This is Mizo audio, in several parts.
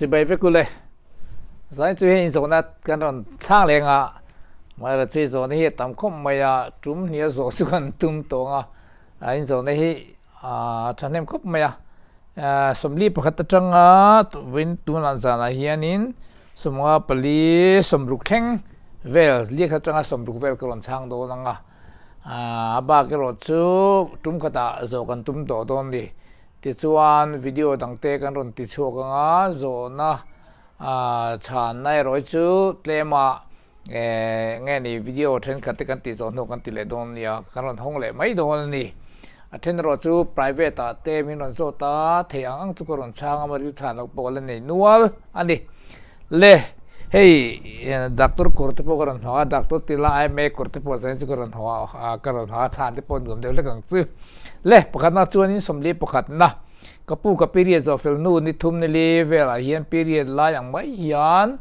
Chibai vek ule. Zai chu hei inzawhna kan rawn chhang leng a, Maira chu zawhna hi a tam khawp mai a, tum hnih a zawh chu kan tum tawh ang a, a inzawhna hi a thahnem khawp mai a. 41 atanga vawiin tunah zanah hianin 54, 60 thleng vel liak atanga 60 vel ka rawn chhang dawn ang a, a bak erawh chu tum khatah zawh kan tum tawh dawn a ni. Tichuan video dangte kan rawn ti chhuak ang a, zawhna chhanna erawh hi chu tlema nge ni video thenkhat te kan tih zawh hnu kan ti leh dawn nia, kan rawn hawng leh mai dawn a ni. A then erawh chu private ah te min rawn zawt a, theih ang ang chu ka rawn chhang a, mahse chhan loh pawh ka la nei nual a ni. Le hei doctor kawr te pawh ka rawn hawng a, doctor ti la IMA kawr te pawh zain chu ka rawn hawng a, ka rawn hawng a, chhan te pawh nuam deuh hlek ang chu. Le pakhatna chuanin 41na ka pu ka period zawh fel hnu ni thum ni li velah hian period lai ang mai hian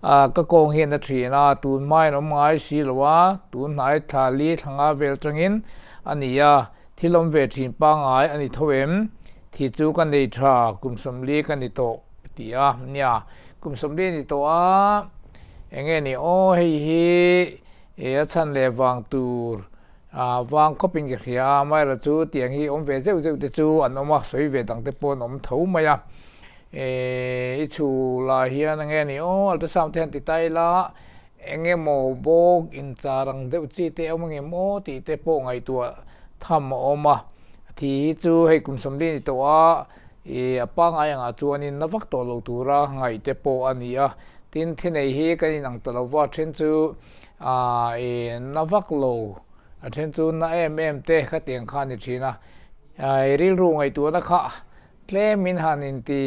ka kawng hian a thin a, tun hmain awm ngai si lo a, tun hnai thla li thla nga vel tangin a ni a, thil awm ve thin pangngai a ni tho em? Thi chu ka nei tha, kum 40 ka ni tawh ti a, nia kum 40 a ni tawh a, enge ni aw hei hi a chhan leh vang tur A vang khawp in ka hria a, amaherawh chu tiang hi awm ve zeuh zeuh te chu an awm a, sawi ve dang te pawh an awm tho mai a. I chhu lah hian enge ni aw, ultrasound te han ti ta ila, eng emaw bawk inchar ang deuh chi te awm angem aw tih te pawh ngaihtuah tham a awm a. Thi hi chu hei kum 40 ni tawh a, i a pangngai angah chuanin na vak tawh lo tura ngaih te pawh a ni a. Tin, thinei hi kan inang ta lo va, then chu i na vak lo, a then chu na em em te khatiang kha a ni thin a, i rilru ngaihtuahna kha tlem in han inti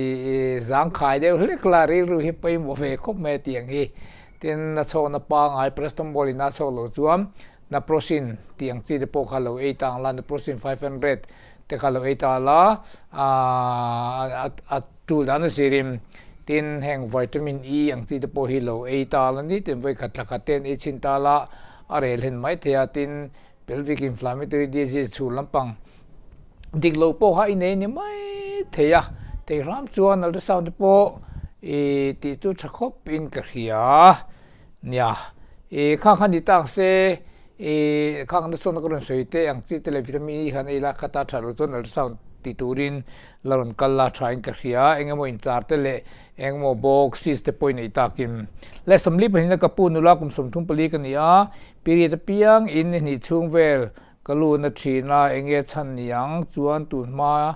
zangkhai deuh hlek la, rilru hi pawimawh ve khawp mai a tiang hi. Tin, a chhawkna pangngai paracetamol in a chhawk loh chuan naproxen tih ang chi te pawh kha lo ei ta ang la, naproxen 500 te kha lo ei ta la, a tul dan a zirin tin heng vitamin E ang chi te pawh hi lo ei ta la ni tin vawikhat thla khat te an ei chhin ta la a rel hen mai thei a, tin pelvic inflammatory disease chhur lampang dik lo pawh kha i nei ni mai thei a, thei hram chuan ultrasound te pawh i tih chu tha khawp in ka hria nia, i khang kha ni tak se i khang nasawn ka rawn sawi te ang chi te leh vitamin E khan ei la khata tha lo chuan ultrasound ti turin La rawn kal la tha in ka hria, eng emaw inchar te leh eng emaw bawk cyst te pawh i nei takin. Le 42 na ka pu nula kum 34 ka ni a, period apiang in ni hnih chhung vel ka lu na thin a, eng nge chhan ni ang chuan tun hma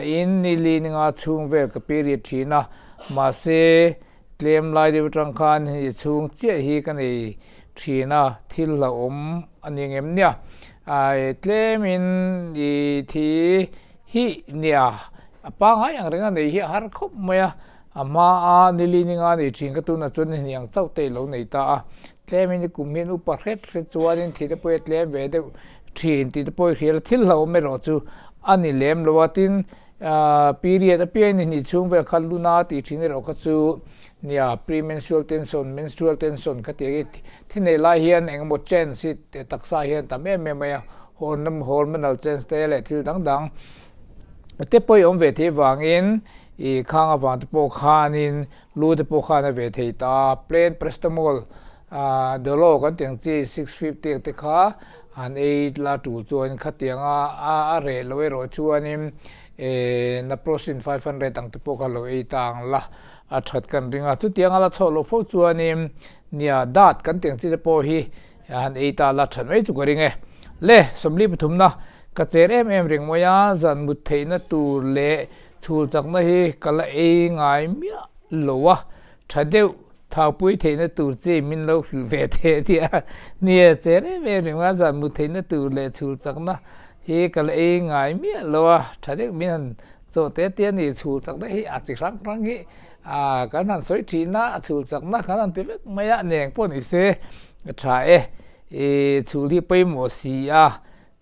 in ni li ni nga chhung vel ka period thin a, mahse tlem lai deuh atang khan ni hnih chhung chiah hi ka nei thin a, thil hlauhawm a ni ngem nia. Ai tlemin i thi hi nia, a pangngai ang renga nei hi a har khawp mai a, a hma a nili ni nga nei thin ka tunah chuan ni hnih ang chauh te i lo nei ta a, tlemin i kum hian upa hret hret chuanin thi te pawh hi a tlem ve deuh thin tih te pawh i hria la, thil hlauhawm erawh chu a ni lem lo a, tin Period apiang ni hnih chhung vel kha luna tih thin erawh kha chu nia premenstrual tension, menstrual tension kha tih hi thi nei lai hian eng emaw change hi taksa hian tam em em mai a, hormonal change te leh thil dang dang te pawh i awm ve thei vangin i khang avang te pawh khanin lu te pawh khan a ve thei ta, plain paracetamol Dolo kan tih ang chi 650 ang te kha han ei la tul chuan khatiang a a reh lo erawh chuanin Naproxen 500 ang te pawh kha lo ei ta ang la a that kan ring a, chutiang a la chhoh loh fo chuanin nia dat kan tih ang chi te pawh hi han ei ta la that mai chu ka ring e. Le 43 na ka cher em em reng mai a, zan mut theihna tur leh chhul chakna hi ka la ei ngai miah lo a, tha deuh Thaupui theihna tur chi min lo hrilh ve teh tia nia che rem em reng a, zan mu theihna tur leh chhul chakna hi ka la ei ngai miah lo a, tha deuh min han chawh te tia ni chhul chakna hi a chi hrang hrang hi a kan han sawi thin a, a chhul chakna kan han ti vek mai a, neng pawh ni se a tha e, i chhul hi pawimawh si a.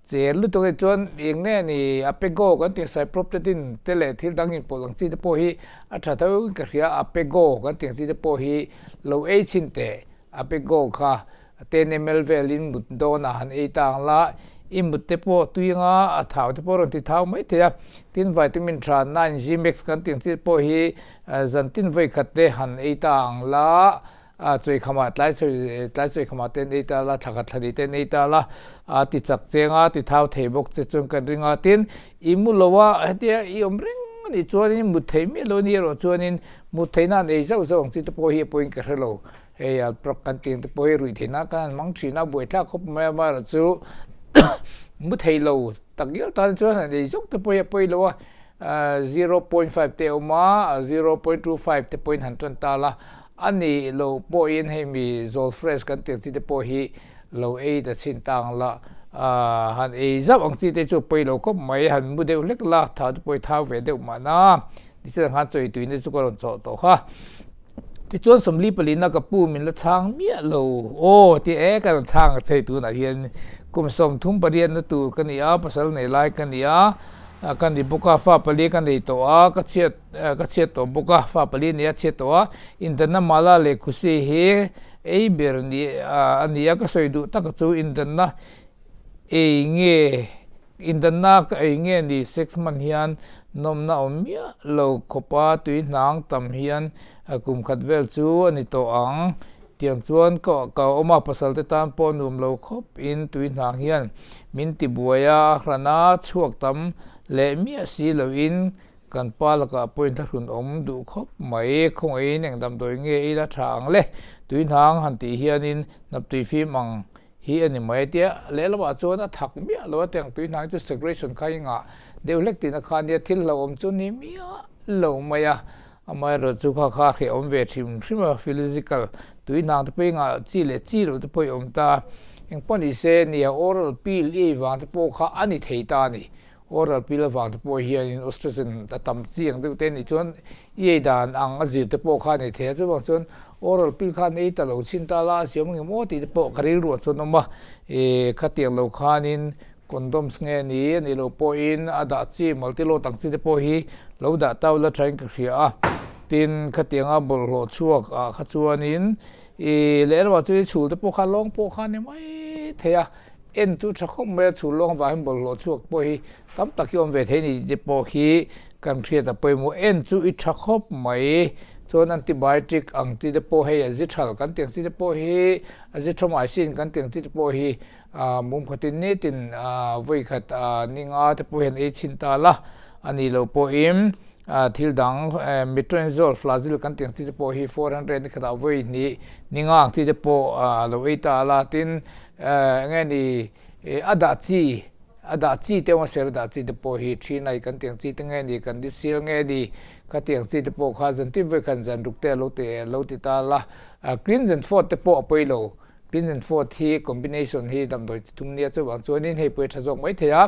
Cher lutuk hi chuan eng nge ni a pego kan tih cyprotetin te leh thil dang inpawlh ang chi te pawh hi a tha tho in ka hria a pego kan tih ang chi te pawh hi lo ei chhin teh a pego kha 10 ml velin mut dawnah han ei ta ang la I mut te pawh tui anga a thau te pawh a rawn ti thau mai thei a. Tin, vitamin tha 9 G-max kan tih ang chi pawh hi zan tin vawi khat te han ei ta ang la, chawikhamah tlai chawi tlai chawikhamah te an ei ta la, thla khat thla hnih te an ei ta la, a ti chak cheng a, ti thau thei bawk che chuan kan ring a. Tin, i mu lo a, hetia i awm reng a nih chuanin mut theih miah lo a nih erawh chuanin mut theihna an ei zauh zauh ang chi te pawh hi a pawhin ka hre lo. Hei alprak kan tih ang te pawh hi ruih theih nan khan an hmang thin a, buaithlak khawp mai a, amaherawhchu mu thei lo tak ngial tan chuan han ei zawk te pawh hi a pawi lo a, 0.5 te a awm a, 0.25 te pawhin han tan ta la, a nih loh pawhin hei mi zawl fresh kan tih ang chi te pawh hi lo ei ta chhin ta ang la, han ei zauh ang chi te chu a pawi lo khawp mai, han mu deuh hlek la, thau te pawh hi thau ve deuh mahna, tichuan khan chawi tuina chu ka rawn chawh tawh kha. Tichuan sawmli palina ka pu min la chhang miah lo aw ti e ka rawn chhang a chei tunah hian kum 38 na tur ka ni a, pasal nei lai ka ni a, ka ni bawk a, fa pali ka nei tawh a, ka chhiat ka chhiat tawh bawk a, fa pali nei a chhiat tawh a, indanna mala leh khusi hi ei ber ni a ni a, ka sawi duh tak chu indanna ei nge Indanna ka ei nge ni sex hman hian nawmna awm miah lo khawpa tui hnang tam hian kum khat vel chu a ni tawh ang. Tiang chuan ka ka awm a, pasal te tan pawh nuam lo khawp in tui hnang hian min ti buai a, a hran a chhuak tam leh miah si lo in kan pa lakah pawh in thlahrun awm duh khawp mai. Khawngaihin eng damdawi nge ila tha ang le? Tui hnang han tih hianin hnaptui fim ang hi a ni mai a tia, lehlamah chuan a thak miah lo a tiang tui hnang chu segregation kha i ngah deuh hlek tihna kha nia thil hlauhawm chu ni miah lo mai a, amaherawh chu kha kha hrehawm ve hrim hrim a, physical tui hnang te pawh i ngah chi leh chi loh te pawh i awm ta, engpawh ni se nia oral pill i ei vang te pawh kha a ni thei ta a ni. Oral pill avang te pawh hianin oestrogen a tam chiang deuh te anih chuan i ei dan ang a zir te pawh kha a ni thei a, chuvang chuan oral pill khan ei ta lo chhin ta la a siam ang em aw tih te pawh ka rilruah chuan a awm a, ih khatiang lo khanin condoms nge ni a nih loh pawhin a dah chi multiload ang chi te pawh hi lo dah tau la thain ka hria a, tin khatianga bawlhhlawh chhuak ah kha chuanin ih lehlamah chuan i chhul te pawh kha lawng pawh kha a ni mai thei a. En chu tha khawp mai a, chhul lawng avang hian bawlhhlawh chhuak pawh hi tam tak hi awm ve thei a ni tih pawh hi kan hriat a pawimawh. En chu i tha khawp mai, chuan antibiotic ang chi te pawh hei a zi thal kan tih ang chi te pawh hi a zithromycin kan tih ang chi te pawh hi ah mum khatin nitin ah vawi khat ah ni nga te pawh hian ei chhin ta la a nih loh pawhin ah thil dang metronidazole flagyl kan tih ang chi te pawh hi 400 ni khatah vawi hnih ni nga ang chi te pawh ah lo ei ta la tin Enge ni a dah chi, a dah chi te awm a ser a dah chi te pawh hi thinai kan tiang chi te nge ni, kan disil nge ni ka tiang chi te pawh kha zan tin vawi khan zan ruk te lo ti lo ti ta la. Cleanse and fold te pawh a pawi lo, cleanse and fold hi combination hi damdawi chi thum nia chuvang chuanin hei pawh hi tha zawk mai thei a,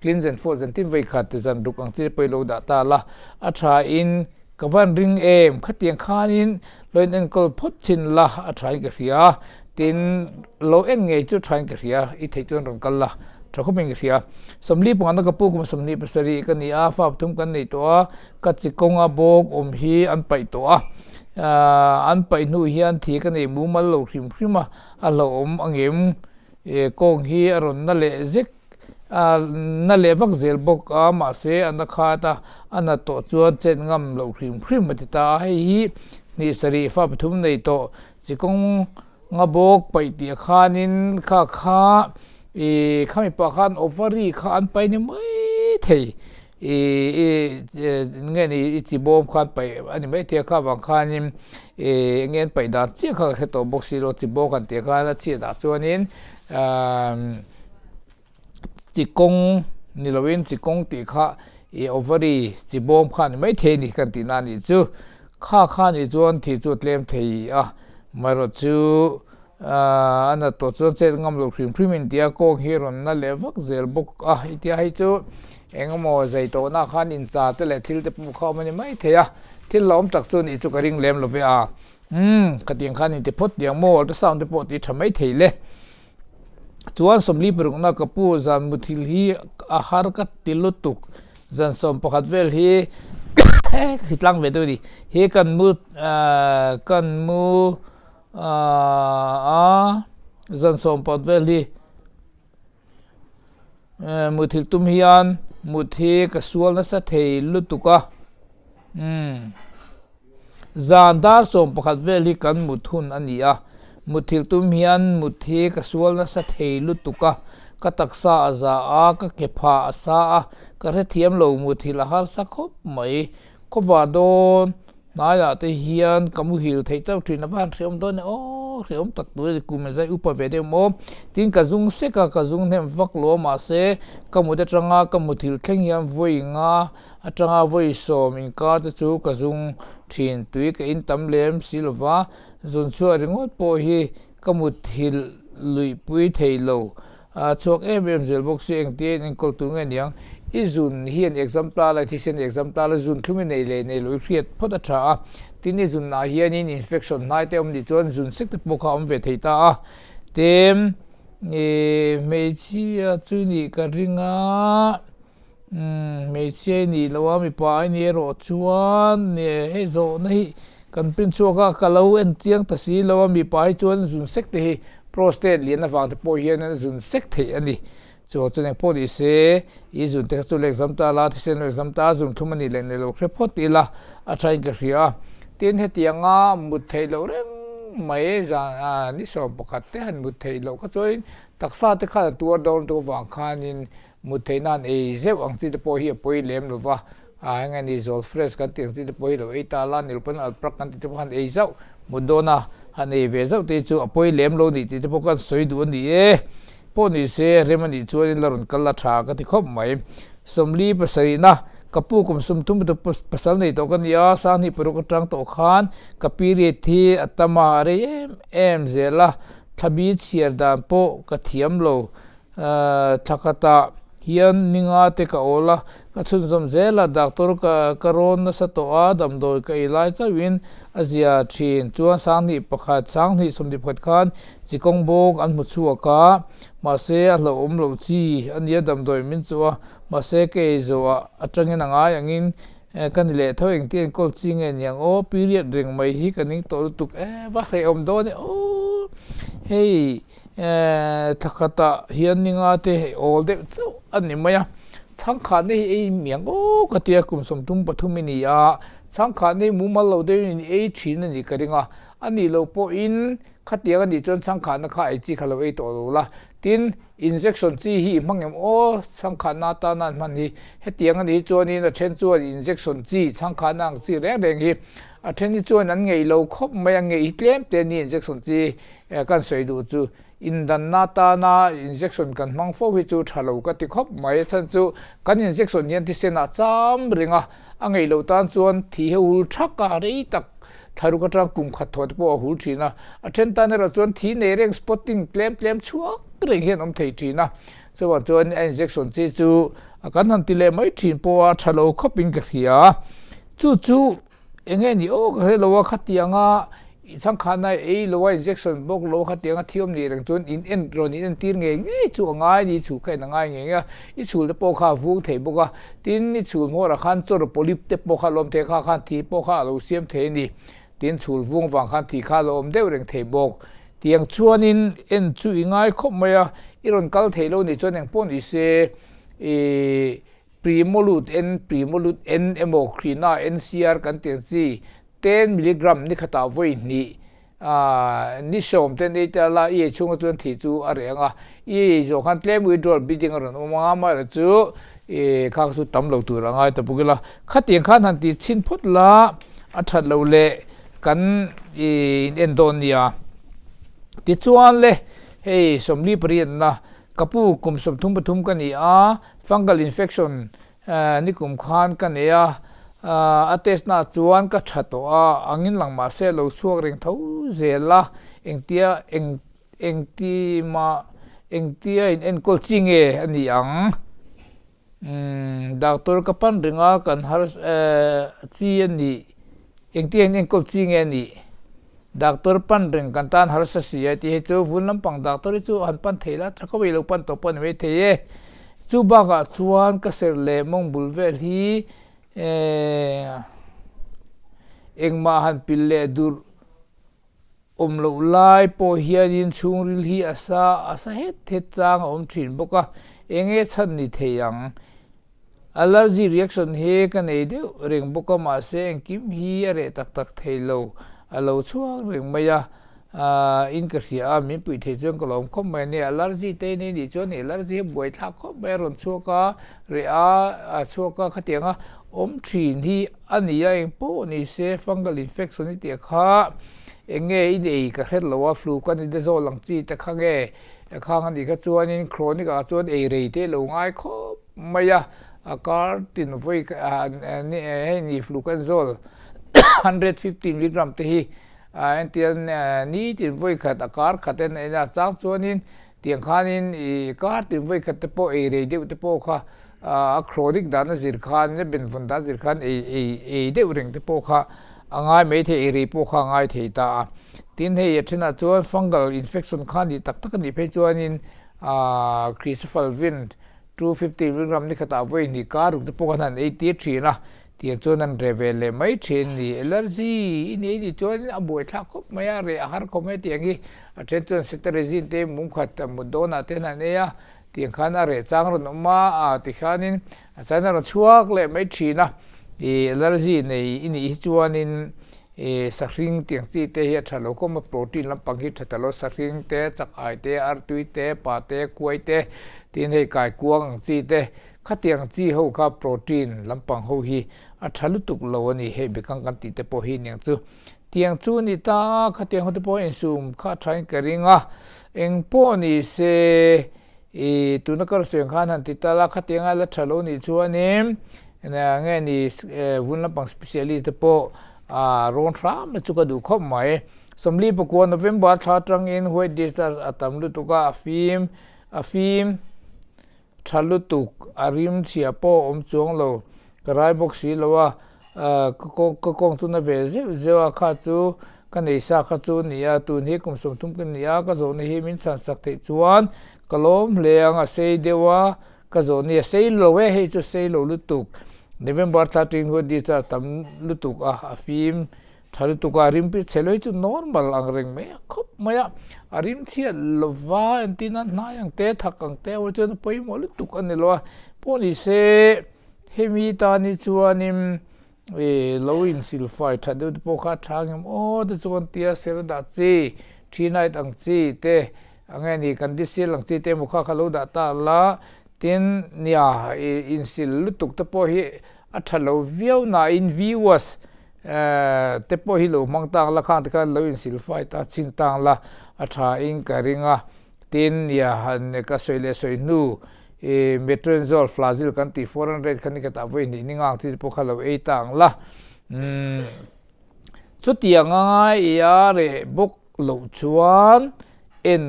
cleanse and fold zan tin vawi khat zan ruk ang chi te pawh hi lo dah ta la a tha in Ka van ring em? Khatiang khanin lo in enkawl phawt chin la a thain ka hria. Tin, lo en ngei chu thain ka hria. I theih chuan rawn kal la tha khawpin ka hria. 40 pangana ka pu kum 27 ka ni a, fa pathum kan nei tawh a, ka chi kawnga bawk awm hi an paih tawh a. An paih hnu hian thi ka nei mumal lo hrim hrim a, a hlauhawm angem? Kawng hi a rawn na leh zek A na leh vak zel bawk a, mahse a na khat a, a nat tawh chuan chet ngam loh hrim hrim a ti ta a, hei hi hnih sarih fa pathum nei tawh chi kawng nga bawk paih tih khanin kha kha ih khami pah khan ovary kha an paih ni mai thei ih nge ni i chi bawm khan paih a ni mai thei a kha vang khanin ih enge an paih dan chiah kha ka hre tawh bawk si lo chi bawm kan tih khan a chhiat ah chuanin ahh chi kawng ni loin chi kawng tih kha ih ovary chi bawm kha a ni mai thei a ni kan tih na a nih chu kha kha nih chuan thih chu a tlem thei a amaherawh chu ahh a nat tawh chuan chet ngam loh hrim hrim in tia kawng hi a rawn na leh vak zel bawk a i tia hei chu eng emaw zai tawhna khan incha te leh thil te pawh kha awm a ni mai thei a thil hlauhawm tak chu nih chu ka ring lem lo ve a umm khatiang khan inti phawt tiang maw ultrasound te pawh tih tha mai thei le chuan 46 na ka pu zan muthilh hi a har ka ti lutuk zan 11 vel hi hei tlang ve deuh a ni he kan mu ahh kan mu Aaa zan 14 vel hi. Muthilh tum hian mut hi ka sual nasa thei lutuk a. Umm. Zan dar 11 vel hi kan mut hun a ni a. Muthilh tum hian mut hi ka sual nasa thei lutuk a. Ka taksa a za a, ka ke phah a sa a, ka hrethiam lo muthilh a harsa khawp mai. Khawvar dawn Hnaiah te hian ka muhil theih chauh thin a va han hreawm dawn e aw hreawm tak tur a ni kum zai upa ve deuh maw tin ka zung sek a ka zung hnem vak lo a mahse ka mut atanga ka muthilh thleng hian vawi nga atanga vawi sawm inkar te chu ka zung thin tui ka in tam lem si lova zun chhuah ringawt pawh hi ka muthilh luihpui thei lo A chhuak em em zel bawk si engtia in enkawl tur nge niang i zun hian exam ta la thisen exam ta la zun thlum i nei leh nei lo i hriat phawt a tha a tin i zun ah hianin infection hnai te awm nih chuan zun sek te pawh kha a awm ve thei ta a tem ih hmeichhia chu nih ka ring a umm hmeichhia i nih loh a mipa i nih erawh chuan hei zawhna hi Kan pin chhuak a, ka lo en chiang ta si lo a, mipa hi chuan zun sek te hi prostate lian avang te pawh hian a zun sek theih a ni. Chuvang chuan engpawh ni se, i zun te kha chu lek zam ta la, thisen lek zam ta, zun thlum a nih leh nei lo hre phawt ila a thain ka hria a. Tin, hetianga mut theih loh reng mai zan ni 11 te han mut theih loh kha chuanin taksa te khan a tuar dawn lutuk avang khanin Mut theih nan ei zeuh ang chi te pawh hi a pawi lem lo va, a eng nge ni zawl fresh kan tih ang chi te pawh hi lo ei ta la, nilo pawn alprak kan tih te pawh han ei zauh mut dawn a, han ei ve zauh te hi chu a pawi lem lo nih tih te pawh kan sawi duh a ni e. Pawh ni se rem a nih chuanin la rawn kal la tha ka ti khawp mai. 47 na, ka pu kum 30 pasal nei tawh ka ni a, 26 atang tawh khan ka period hi a tam a, a rei em em zel a, thlabi chhiar dan pawh ka thiam lo. Thla khatah hian ninga te ka awl a, ka chhunzawm zel a, doctor ka ka rawn nasa tawh a, damdawi ka ei lai chauhin a zia thin. Chuan 21, 2021 khan chikawng bawk an hmu chhuak a, mahse a hlauhawm loh chi a nia damdawi min chawh a, mahse ka ei zawh atangin a ngai angin ka ni leh tho engtin enkawl chi nge niang aw, period reng mai hi ka ning tawh lutuk e, va hrehawm dawn e aw, hei. Thla khatah hian ninga te hei awl deuh chauh a ni mai a, chhangkhatna hi ei miang aw ka tia kum 33 i ni a, chhangkhatna hi mumal lo deuhin i ei thin a nih ka ring a, a nih loh pawhin khatiang a nih chuan chhangkhatna kha ei chi kha lo ei tawh lo la, tin injection chi hi i hmang em aw chhangkhatna atana an hman hi, hetiang a nih chuanin a then chuan injection chi chhangkhatna ang chi reng reng hi a then hi chuan an ngeih lo khawp mai a, ngeih hi tlem te a ni injection chi. Kan sawi duh chu indanna atana injection kan hmang fo hi chu tha lo ka ti khawp mai. A chhan chu kan injection hian thisen ah cham reng a, a ngeih loh tan chuan thi hi a hul thak a, rei tak thlaruk atang kum khat thaw te pawh a hul thin a. A then tan erawh chuan thi nei reng spotting tlem tlem chhuak reng hian awm thei thin a. Chuvang chuan a injection chi chu kan han ti leh mai thin pawh a tha lo khawpin ka hria. Chu chu. Eng nge ni aw ka hre lo a, khatianga i chhangkhanna ei lo a injection bawk lo a khatianga thi awm nih reng chuan in en rawn in entir ngei ngei chu a ngai a ni, chhul kha en a ngai ngei ngei a, i chhul te pawh kha a vung thei bawk a, tin i chhul hmawrah khan chawr polyp te pawh kha a lo awm thei a, kha khan thi pawh kha a lo siam thei a ni, tin chhul vung vang khan thi kha a lo awm deuh reng thei bawk. Tiang chuanin en chu i ngai khawp mai a, i rawn kal thei lo nih chuan engpawh ni se i Primolut N, Primolut N emaw Krina NCR kan tih ang chi 10 milligram ni khatah vawi hnih ni sawm ten ei ta la i ei chhunga chuan thih chu a reh ang a, i ei zawh khan tlem withdrawal bleeding a rawn awm ang a, amaherawh chu kha chu tam lo tur a ngai ta bawk ila, khatiang khan han ti chhin phawt la a that loh leh kan in en dawn nia. Tichuan le hei 48na Ka pu kum 33 ka ni a, fungal infection nikum khan ka nei a, a test na chuan ka tha tawh a, angin lang mahse lo chhuak reng tho zel a, engtia eng engti mah engtia in enkawl chi nge a ni ang? Umm doctor ka pan reng a kan har chi a nih engtia in enkawl chi nge a nih doctor pan reng kan tan harsa si a tih hi chu vun lampang doctor hi chu han pan thei la tha khawp a i lo pan tawh pawh a ni maithei e chu bakah chuan ka serh leh mawng bul vel hi engmah han pilh leh durh. Awm loh lai pawh hianin chhungril hi a sa a sa het het chang a awm thin bawk a. Enge chhan ni thei ang? Allergy reaction hi ka nei deuh reng bawk a, mahse engkim hi a reh tak tak thei lo, a lo chhuak reng mai a, in ka hria a, min puih thei chuan ka lawm khawp mai a ni. Allergy te nei nih chuan allergy hi buaithlak khawp mai a, rawn chhuak a, reh a, a chhuak a, khatianga awm thin hi a ni a, eng pawh ni se fungal infection i tih kha eng nge i nei ka hret lo a, flu ka ni te zawl ang chi te kha nge khang a nih kha chuanin chronic ah chuan ei rei te lo ngai khawp mai a, a kar tin vawi hei ni flu kan zawl 150 milligram te hi entir nitin vawi khat a kar khat en a en a chang chuanin tiang khanin ih kar tin vawi khat te pawh ei rei deuh te pawh kha a chronic dan a zir khan a benvawn dan a zir khan ei ei ei deuh reng te pawh kha a ngai mai thei ei rei pawh kha a ngai thei ta a tin hei a thenah chuan fungal infection kha nih tak tak a nih phei chuanin ahh Christopher 250 milligram ni khatah vawi hnih kar ruk te pawh khan an ei tir thin a, tiang chuan an reh ve leh mai thin ni. Allergy i nei nih chuan a buaithlak khawp mai a, reh a har khawp mai tiang hi a then chuan cetirizine te mum khat mut dawnah te hian an ei a, tiang khan a reh chang rawn awm a, ah tikhianin a chuan a rawn chhuak leh mai thin a, ih allergy nei i nih hi chuanin Ih sahring tiang chi te hi a tha lo khawm a, protein lampang hi tha ta lo, sahring te, chak ai te, artui te, pa te, kuai te, tin hei kaikuang ang chi te, khatiang chi ho kha protein lampang ho hi a tha lutuk lo a ni, hei bekang kan tih te pawh hi aniang chu. Tiang chu ni ta a, khatiang ho te pawh insum kha a tha in ka ring a, eng pawh ni se Ih, tuna ka rawn khan han ti tal a, khatianga la tha lo nih chuanin nge ni vun lampang specialist te pawh rawn hram na chu ka duh khawp mai. 49 November thla atangin white discharge a tam lutuk a, a fim a fim tha lutuk, a rim chhia pawh awm chuang lo, ka rai bawk si lo a, Ka kawng chu na ve zeuh zeuh a, kha chu ka nei sa kha chu a ni a, tun hi kum 30 ka ni a, ka zawhna hi min chhan sak theih chuan ka lawm hle ang, a sei deuh a, ka zawhna hi a sei lo e, hei chu a sei lo lutuk, November 13 huan discharge tam lutuk a, a fim tha lutuk a, rim pi chhe lo hi chu normal ang reng mai a khawp mai a, a rim chhiat lova entirna hnai ang te thak ang te erawh chuan a pawimawh lutuk a ni lo a, pawh ni se. Hemi tan hi chuanin ih lo insilfai that deuh te pawh kha a tha ngem aw te chuan tia ser dah chi, three night ang chi te eng nge ni kan disial ang chi te emaw kha kha lo dah ta la, tin nia ih insil lutuk te pawh hi a tha lo viau nain viewers te pawh hi lo hmang tang la khang te khan lo insilfai ta chhin tang la a tha in ka ring a. Tin, nia han ka sawi leh sawi hnu i Metronidazole, Flagyl kan tih 400 kha ni khatah vawi hnih ni ngang chi te pawh kha lo ei ta ang la. Umm chutiang anga i a reh bawk loh chuan en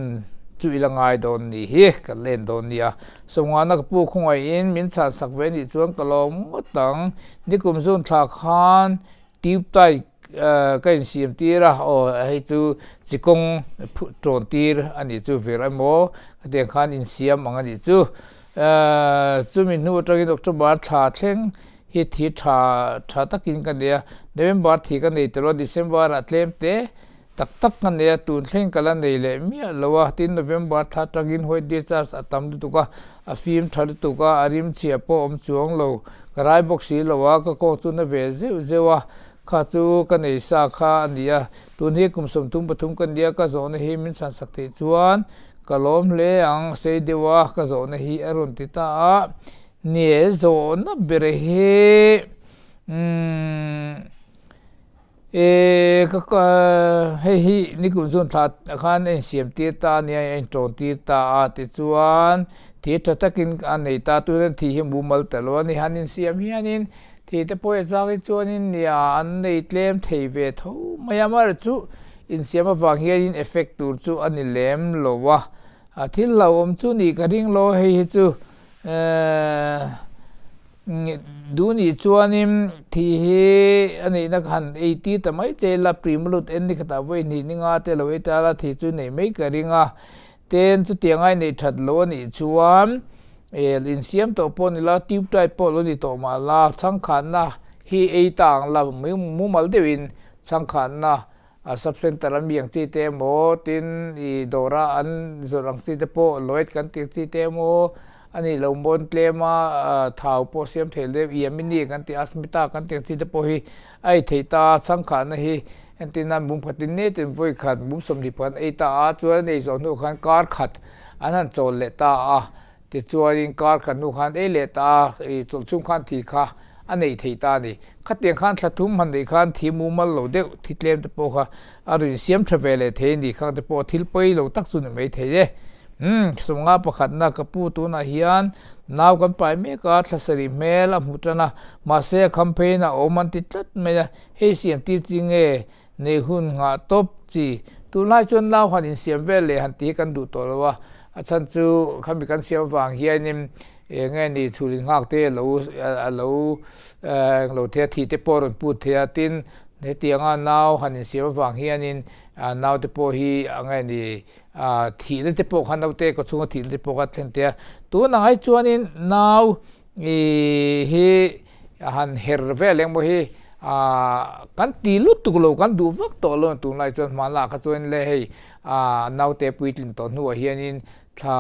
chu i la ngai dawn ni hi, ka len dawn nia. Sawmngahna ka pu khawngaihin min chhan sak ve nih chuan ka lawm ngawt ang. Nikum zun thla khan Tube tie ka insiam tir a, aw hei chu chi kawng tawn tir a nih chu vir emaw khatiang khan insiam ang a nih chu. Chumi hnu atangin October thla thleng hi thi tha tha takin ka nei a, November thi ka nei tel a, December ah tlem te tak tak ka nei a, tun thleng ka la nei leh miah lo a, tin November thla atangin white discharge a tam lutuk a, a fim tha lutuk a, a rim chhia pawh awm chuang lo, ka rai bawk si lo a, ka kawng chu na ve zeuh zeuh a, kha chu ka nei sa kha a ni a, tun hi kum 33 ka nia, ka zawhna hi min chhan sak theih chuan ka lawm hle ang, sei deuh a, ka zawhna hi a rawn ti ta a, nie zawhna ber hi umm. Eee ka ka hei hi nikum zun thla khan a insiam tir ta a nia a intawn tir ta a tichuan thir tha takin a nei ta tuna thi hi mumal ta lo a ni han insiam hianin thi te pawh a changin chuanin nia an nei tlem thei ve tho mai a amaherawhchu insiam avang hianin effect tur chu a ni lem lo a a thil hlauhawm chu nih ka ring lo hei hi chu eee. Duh nih chuanin thi hi a neihna kha han ei tir ta mai che ila Primolut en ni khatah vawi hnih ni nga te lo ei ta la thi chu nei mai ka ring a, ten chutiang ai neih that lo a nih chuan insiam tawh pawh ni la tube tight pawh lo ni tawh mah la chhangkhanna hi ei ta ang la mumal deuhin chhangkhanna A sub center a mi ang chi te emaw tin ih dawra an zawrh ang chi te pawh Lloyd kan tih ang chi te emaw A nih loh mawn tlema thau pawh siam thei deuh Yamini kan tih Asmita kan tih ang chi te pawh hi a ei theih ta a, changkhanna hi entir nan mum khatin nitin vawi khat mum 20 pakhat an ei ta a, chuan an ei zawh hnu khan kar khat an han chawl leh ta a, tichuanin kar khat hnu khan ei leh ta a, ih chawlh chhung khan thi kha a neih theih ta a ni. Khatiang khan thla thum han neih khan thi mumal lo deuh thi tlem te pawh kha a rawn insiam tha ve leh thei a ni. Khang te pawh thil pawi lo tak chu ni mai thei e. Umm, sawmnga pakhatna ka pu tunah hian nau kan pai mek a, thla sarih hmel a hmu tan a, mahse a kham pheiin a awm an ti tlat mai a, hei siam tir chi nge neih hun nghah tawp chi. Tunlai chuan nau han insiam vel leh han ti hi kan duh tawh lo a, a chhan chu khami kan siam avang hianin eng nge ni chhul inghak te a lo a lo eng lo thei a, thih te pawh a rawn put thei a, tin hetianga nau han insiam avang hianin naute pawh hi eng nge ni thihna te pawh kha naute kaw chhunga thihna te pawh kha a thlen thei a, tunah hi chuanin nau ih hi han her vel engmaw hi ah kan ti lutuk lo kan duh vak tawh lo tunlai chuan hmanah kha chuan le hei ah naute puitlin tawh hnuah hianin thla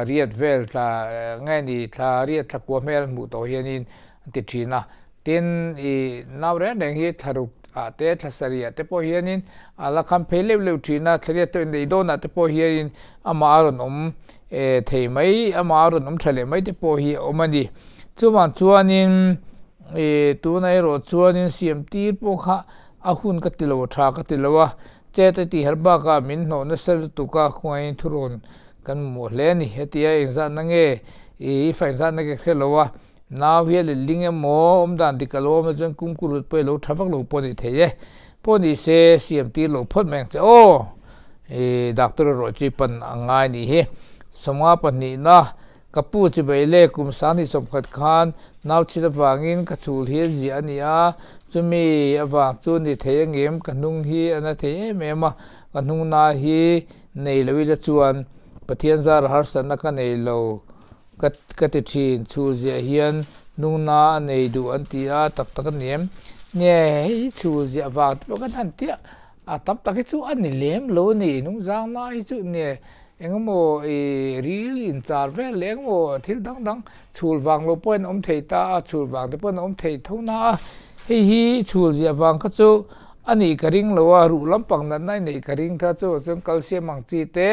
riat vel thla nge ni thla riat thla kua hmel hmuh tawh hianin an ti thin a tin ih nau reng reng hi thla ruk ah te thla sarih ah te pawh hianin a la kham phei leuh leuh thin a thla riat te nei dawnah te pawh hianin amah a rawn awm eh thei mai amah a rawn awm tha leh mai te pawh hi a awm a ni chuvang chuanin ih tunah erawh chuanin siam tir pawh kha a hun ka ti lo tha ka ti lo a chet a tih harh bakah min hnawh nasa lutuk a khawngaih thurawn kan mamawh hle a ni hetia engzatna nge ih i fa engzatna nge ka hre lo a. Nau hi a letling emaw, awmdan dik a lo awm chuan kumkurut pawh i lo tha vak lo pawh a ni thei e. Pawh ni se, siam tir lo phawt mai ang che aw. I doctor erawh chu i pan a ngai nih hi. 50 pahnihna, Ka pu chibai le kum 20 sawmkhat khan nau chhit avangin ka chhul hi a ziah a ni a, chumi avang chu ni thei angem ka hnung hi a na thei em em a, ka hnung na hi nei lo ila chuan Pathian zara harsatna ka nei lo. Ka ka ti thin, chhul ziah hian nungna a nei duh an ti a, tak tak a ni em? Nge hei hi chhul ziah vang te pawh kan han tia, a tam tak hi chu a ni lem lo a ni, nungzangna hi chu nge engemaw ih ril inchar vel leh engemaw thil dang dang chhul vang lo pawhin a awm thei ta a, chhul vang te pawhin a awm thei tho na a, hei hi chhul ziah vang kha chu a nih ka ring lo a, ruh lampang natna i neih ka ring kha chu chuan calcium ang chi te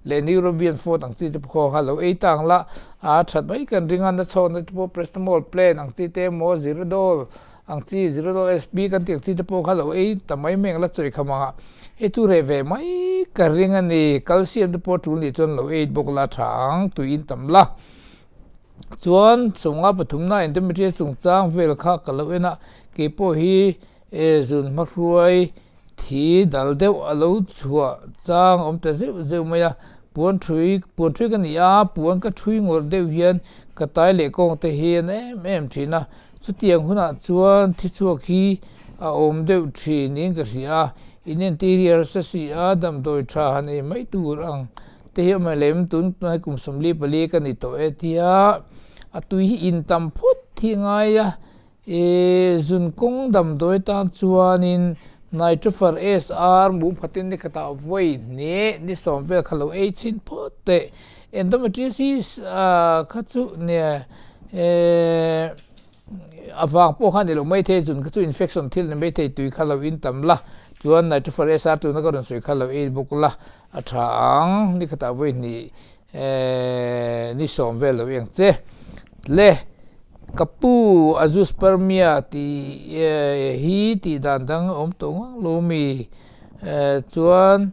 leh Neurobion Fort ang chi te pawh kha lo ei ta ang la, a that mai kan ring a, na chhawkna te pawh Paracetamol plain ang chi te emaw Zerodol ang chi Zerodol SP kan tih ang chi te pawh kha lo ei ta mai mai ang la chawi kham ang a, hei chu reh ve mai ka ring a ni, calcium te pawh tul nih chuan lo ei bawk la tha ang tui in tam la. Chuan 50 pathumna endometriosis chungchang vel kha ka lo en a, keipawh hi zun hmahruai Thi dal deuh a lo chhuah chang a awm ta zeuh zeuh mai a, puan thui puan thui ka ni a, puan ka thui ngawrh deuh hian ka tai leh kawng te hi an em em thin a, chutiang hunah chuan thi chhuak hi a awm deuh thin niin ka hria a, inentir hi a harsa si a, damdawi tha han ei mai tur ang te hi a awm lem tun hnai kum 44 ka ni tawh e tia a tui hi in tam phawt hi a ngai a. I zun kawng damdawi tan chuanin Nitrofar SR mum khatin ni khatah vawi hnih ni 10 vel kha lo ei chhin phawt teh. Endometriosis kha chu nia a vang pawh kha ni lo mai thei zun kha chu infection thil ni mai thei tui kha lo in tam la chuan Nitrofar SR tuna ka rawn sawi kha lo ei bawk la a tha ang ni khatah vawi hnih Ni 10 vel lo eng che. Le, ka pu azoospermia tih hi tih dan dang a awm tawh ngang lo mi? Chuan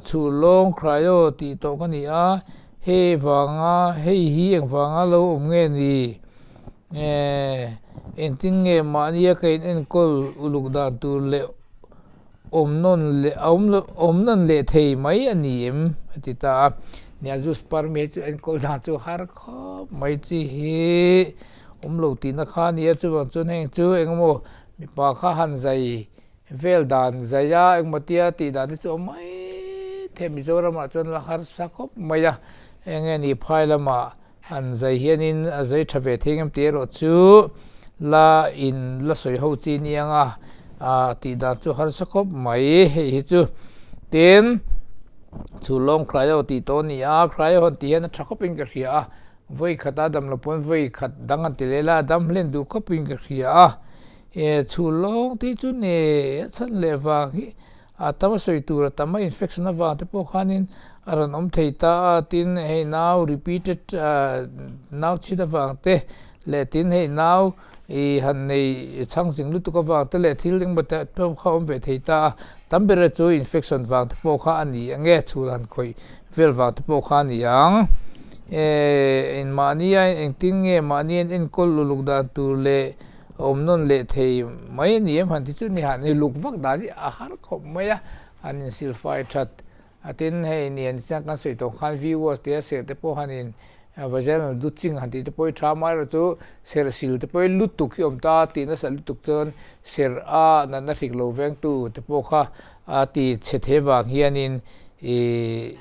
chhuh lawng cryo tih tawh ka ni a, hei vanga hei hi engvanga lo awm nge ni? Engtin nge mahnia ka in enkawl uluk dan tur leh awm nawn leh a awm awm nawn leh thei mai a ni em? a ti ta a. Nia zoospermia chu enkawl dan chu har khawp mai chi hi awm lo tihna kha a ni a, chuvang chuan heng chu engemaw mipa kha han zai vel dan zai a engemaw tia tih dan te chu awm mai thei Mizoramah chuan la harsa khawp mai a, eng nge ni phai lamah An zai hianin a zai tha ve thei ngem tih erawh chu la in la sawi ho chi ni ang a, ah tih dan chu harsa khawp mai hei hi chu. Tin, chu lawng cryo tih tawh a ni a, cryo han tih hian a tha khawpin ka hria a. Vawi khat a dam lo pawn vawi khat dang an ti leh la, a dam hlen duh khawpin ka hria a. E chhul lawng te hi chu ne a chhan leh vang hi a tam a sawi tur a tam a, infection avang te pawh khanin a rawn awm thei ta a, tin hei nau repeated nau chhit avang te leh tin hei nau i han nei chhang zing lutuk avang te leh thil engemaw te pawh kha awm ve thei ta a, tam ber chu infection vang te pawh kha a ni ang e, chhul han khawih vel vang te pawh kha a ni ang. E mahni a engtin nge mahni an enkawl uluk dan tur leh awm nawn leh thei mai a ni em han ti chu ni han uluk vak dan hi a har khawp mai a, han insilfai that A tin, hei ni an chiang kan sawi tawh khan viewers tia serh te pawh han in vaginal douching han tih te pawh hi tha amaherawh chu serh sil te pawh hi lutuk hi awm ta tih nasa lutuk chuan serh a natna hrik lo vengtu te pawh kha a ti chhe thei vang hianin ih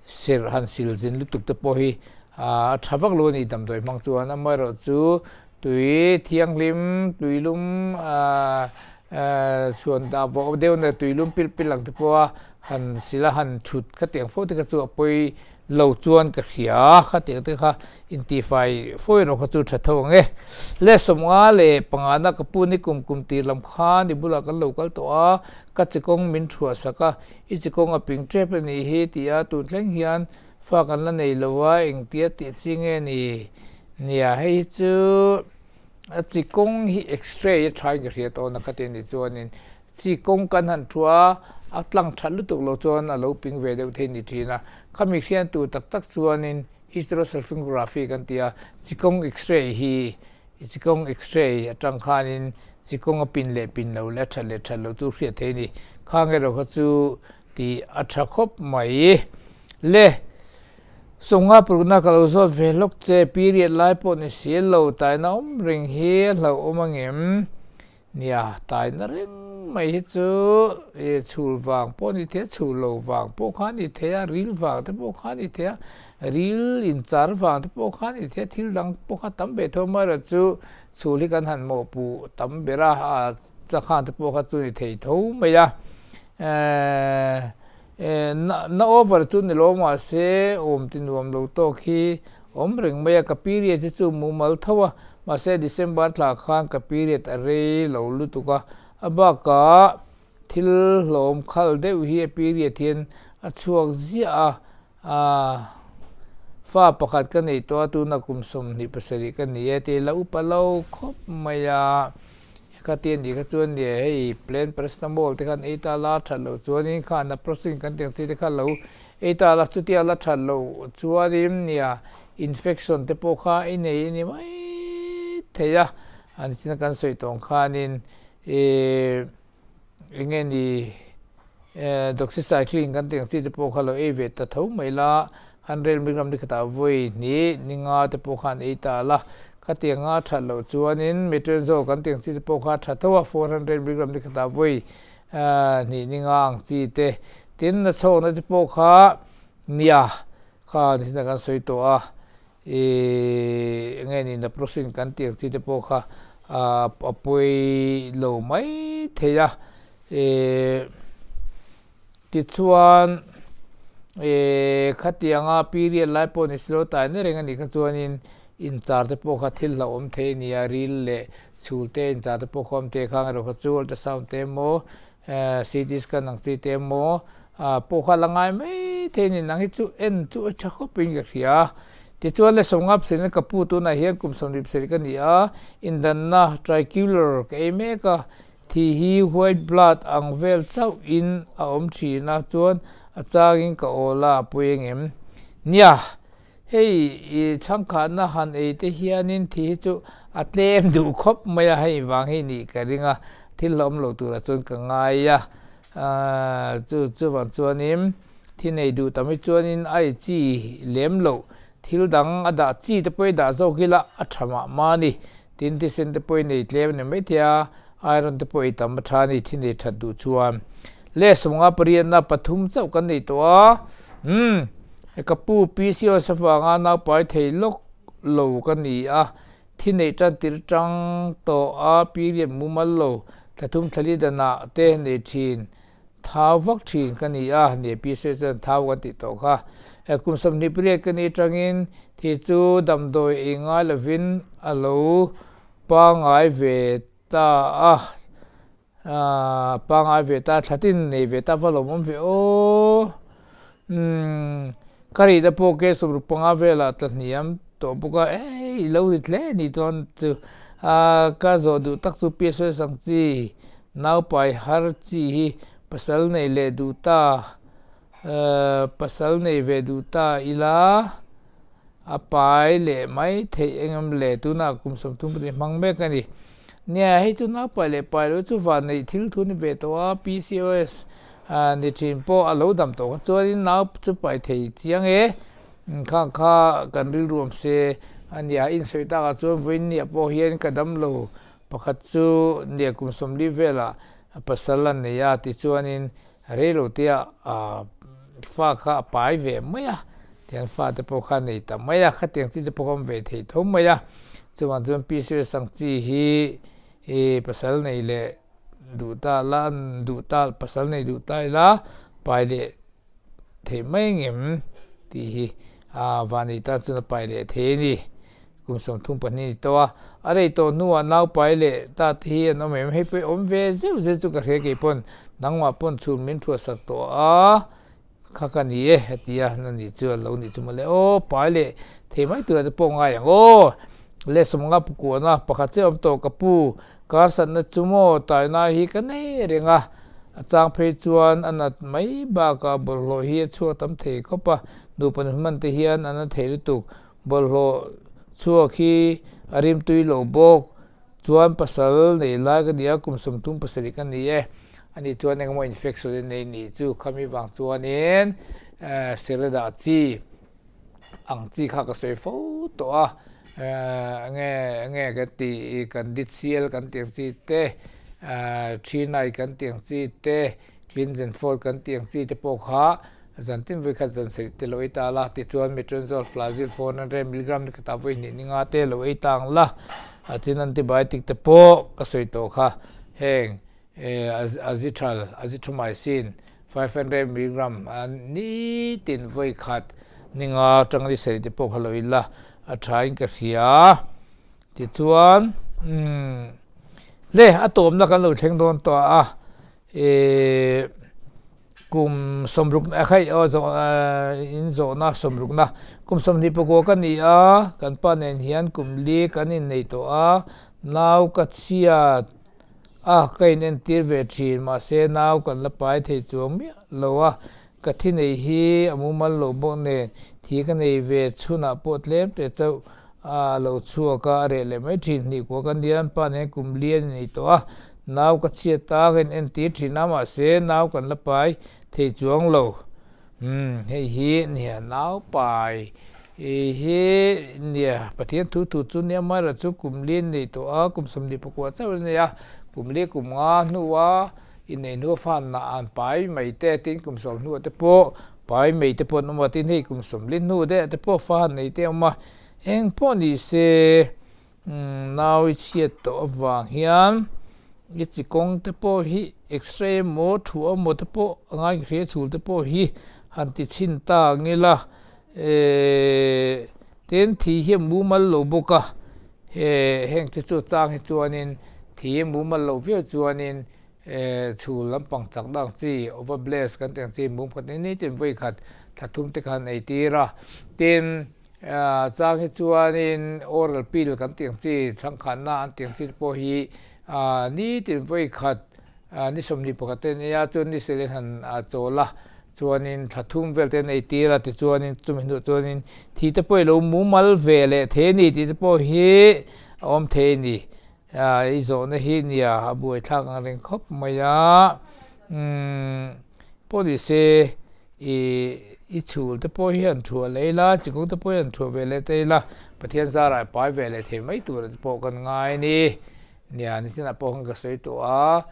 serh han sil zin lutuk te pawh hi a tha vak lo a ni damdawi hmang chuan amaherawh chu tui thianghlim tuilum ah Chhuan dah vawh deuh na tuilum pilh pilh ang te pawha han sil a han thut khatiang fo te kha chu a pawi lo chuan ka hria khatiang te kha intihfai fo erawh kha chu tha tho ang e. Le 55 na ka pu ni kum kum tir lam khan i bulah kan lo kal tawh a, ka chikawng min thuah sak a, i chikawng a ping tep a nih hi ti a tun thleng hian fa kan la nei lo a engtia tih chi nge ni nia hei hi chu A chi kawng hi x-ray a thain ka hria tawh na kha te ni chuanin chi kawng kan han thu a, a tlang that lutuk lo chuan a lo ping ve deuh thei ni thin a. Khami hrian tur tak tak chuanin hysterosalpingography kan ti a, chi kawng x-ray hi chi kawng x-ray atang khanin chi kawng a pin leh pin lo leh a that leh that loh chu hriat thei a ni. Khang erawh kha chu tih a tha khawp mai. Le. Sawmnga purukna ka lo zawt ve hlawk che, period lai pawh ni si lo, taina awm reng hi a hlauhawm angem? Nia, taina reng mai hi chu i chhul vang pawh ni thei a, chhul lo vang pawh kha a ni thei a, ril vang te pawh kha a ni thei a, ril inchar vang te pawh kha a ni thei a, thil dang pawh kha tam ve tho amaherawh chu chhul hi kan han mawhpuh tam ber a, a chakhan te pawh kha chu ni thei tho mai a. Na over chu ni lo mahse awm ti nuam lo tawk hi awm reng mai a, ka period hi chu mumal tho a, mahse December thla khan ka period a rei lo lutuk a, a bakah thil hlawm khal deuh hi a period hian a chhuak ziah a, fa pakhat ka neih tawh a tuna kum 27 ka ni e tih la upa lo khawp mai a. Ka ti a nih kha chuan nia hei plain paracetamol te khan ei ta la that loh chuanin kha naproxen kan tih ang chi te kha lo ei ta la chutia la that loh chuanin nia infection te pawh kha i nei a ni mai thei a, a nichina kan sawi tawh ang khanin ih eng nge ni. Doxycycline kan tih ang chi te pawh kha lo ei ve ta tho mai la, 100 milligram ni khatah vawi hnih ni nga te pawh khan ei ta la, khatiang a that loh chuanin metronidazole kan tih ang chi te pawh kha a tha tho a, 400 milligram ni khatah vawi hnih ni nga ang chi te, tin na chhawkna te pawh kha nia kha nichina kan sawi tawh a. Ih eng nge ni naproxen kan tih ang chi te pawh kha a pawi lo mai thei a ih tichuan ih khatianga period lai pawh ni silo tai na reng a nih kha chuanin inchar te pawh kha thil hlauhawm thei a ni a ril leh chhul te inchar te pawh kha awm thei a khang erawh kha chu ultrasound te emaw CT scan ang chi te emaw pawh kha la ngai mai thei a ni. Nang hi chu en chu a tha khawp in ka hria. Tichuan le 50 pasarih ka pu tunah hian kum 77 ka ni a, indanna tricular ka ei mek a, thi hi white blood ang vel chauh in a awm thin a, chuan a changin ka awl a, a pawi engem? Nia! Hei i chhangkhatna han ei te hianin thi hi chu a tlem duh khawp mai a, hei vang hi nih ka ring a, thil hlauhawm lo turah chuan ka ngai a, chu chuvang chuanin thi nei duh tam hi chuanin a ei chi lem loh thil dang a dah chi te pawh i dah zawk ila a tha mah mah a ni, tin thisen te pawh i nei tlem a ni maithei a. Iron te pawh ei tam a tha a ni, thi nei that duh chuan. Le 58 na pathum chauh kan nei tawh a, umm ka pu PCOS avanga naupai thei lawk lo ka ni a, thi neih tan tir tang tawh a period mumal lo thla thum thla li danah te nei thin. Thau vak thin ka ni a, ni PCOS chuan thau kan tih tawh kha. Kum 28 ka ni atangin Thi chu damdawi ei ngai lovin a lo pangngai ve ta a, pangngai ve ta, thla tin nei ve ta va lawmawm ve aw. Umm ka rihna pawh ke 65 velah tla hniam tawh bawk a, ei i lo rit hle ni chuan chu ka zawh duh tak chu PSOS ang chi naupai har chi hi pasal nei leh duh ta pasal nei ve duh ta ila a pai leh mai theih engem le tunah kum 32 hmang mek a ni. Nia hei chu naupai leh pai loh chu vanneih thil thu ni ve tawh a PCOS ni thin pawh a lo dam tawh kha chuanin nau chu pai thei chiang e khang kha kan rilru awm se a nia insawi takah chuan vawiinniah pawh hian ka dam lo pakhat chu nia kum 40 velah pasal a nei a tichuanin Reilotea fa kha a pai ve mai a, tiang fa te pawh kha a nei ta mai a, khatiang chi te pawh kha a awm ve thei tho mai a. Chuvang chuan Pi Suez ang chi hi i pasal nei leh duh ta la, duh ta pasal nei duh ta ila pai leh theih mai ngem tih hi a vanei tan chuan a pai leh thei a ni. Kum 32 ni tawh a, a rei tawh hnuah naupai leh ta te hi an awm em? Hei pawh awm ve zeuh zeuh chu ka hria kei pawn nangmah pawn chhun min thuahsak tawh a, kha ka ni e a ti a, na ni chu a lo nih chu mawle aw, pai leh thei mai turah te pawh ngai ang aw. Le 50 pukuana pakhat chiah awm tawh ka pu, kar satna chu maw taina hi ka nei reng a, a chang phei chuan a nat mai bakah bawlhhlawh hi a chhuak tam thei khawp a, nupa nu hman te hian a na thei lutuk. Bawlhhlawh chhuak hi a rim tui lo bawk. Chuan pasal nei lai ka ni a, kum 37 ka ni e. Ani chuan engemaw infection a nei nih chu khami vang chuanin Sereda chi ang chi kha ka sawi fo tawh a. Enge enge kan tih kan DCL kan tih ang chi te, Thinai kan tih ang chi te, Cleanse and fold kan tih ang chi te pawh kha zan tin vawi khat zan sarih te lo ei ta la, tichuan Metronidazole Flagyl 400 milligram ni khatah vawi hnih ni nga te lo ei ta ang la, a chin antibiotic te pawh ka sawi tawh kha heng Azithral, Azithromycin 500 milligram nitin vawi khat ni nga atang ni sarih te pawh kha lo ei la a tha in ka hria. Tichuan umm le a tawpna kan lo thleng dawn tawh a. Ih kum 60 a khaih aw zawh in zawhna 60na kum 29 ka ni a kan pa nen hian kum li kan innei tawh a nau ka chhiat a ka in entir ve thin mahse nau kan la pai thei chuang miah lo a ka thi nei hi a mumal lo bawk nen thi ka nei ve chhunah pawh tlem te chauh A lo chhuak a, a reh leh mai thin. Hnih kua ka nia, an pa nen kum li a ni nei tawh a. Nau ka chhiat ta, ka in entir thin a, mahse nau kan la pai thei chuang lo. Umm, hei hi nia nau pai hi nia Pathian thu thu chu nia amaherawhchu chu kum li a ni nei tawh a, kum 29 chauh a ni a, kum li kum nga hnua inneih hnua fa an pai mai te, tin kum 10 hnuah te pawh pai mai te pawh an awm a, tin hei kum 40 hnu deuh te pawh fa an nei te a awm a. Eng pawh ni se nau i chhiat tawh avang hian i chi kawng te pawh hi x-ray emaw thu emaw te pawh a ngai ka hria chhul te pawh hi han ti chhin ta ang ila ehh tin thi hi a mumal lo bawk a heng te chu chang hi chuanin thi a mumal loh viau chuanin ehh chhul lampang chak dang chi overbless kan tih ang chi mum khat ni ni tin vawi khat thla thum te khan ei tir a tin. Chang hi chuanin oral pill kan tih ang chi, chhangkhanna an tih ang chi te pawh hi nitin vawi khat ni 21 te nia chuan ni sarih an han chawl a, chuanin thla thum vel te an ei tir a tichuanin chumi hnuah chuanin thi te pawh i lo mumal ve leh thei a ni tih te pawh hi a awm thei a ni. I zawhna hi nia a buaithlak ang reng khawp mai a, umm pawh ni se i i chhul te pawh hi han thuah leh ila, chikawng te pawh hi han thuah ve leh ta ila, Pathian zarah i pai ve leh thei mai tur te pawh kan ngai a ni. Nia nichinah pawh khan ka sawi tawh a,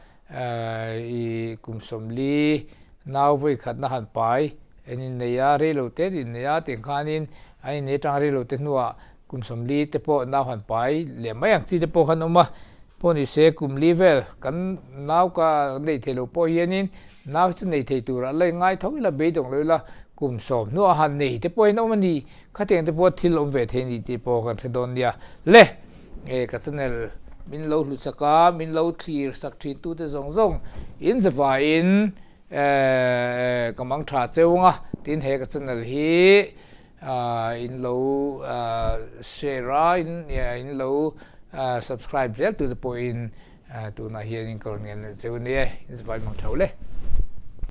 i kum 40 nau vawi khatna han pai an innei a, reilo te an innei a tiang khanin an innei atanga reilo te hnuah Kum 40 te pawh nau han pai leh mai ang chi te pawh khan awm a, pawh ni se kum li vel kan nau ka nei thei lo pawh hianin nau chu nei thei turah la ngai tho ila beidawng lo ila Kum sawm hnuah han nei te pawhin awm a ni. Khatiang te pawh thil awm ve thei ni tih pawh kan hre dawn nia. Le! E ka channel min lo hlu chak a, min lo thlir sak thin tute zawng zawng in zavaiin ka mang tha cheu ang a, tin he ka channel hi in lo share a, in lo subscribe zel tute pawhin tunah hian in ka rawn ngen leh cheu a ni e. In zavai mang tha u le.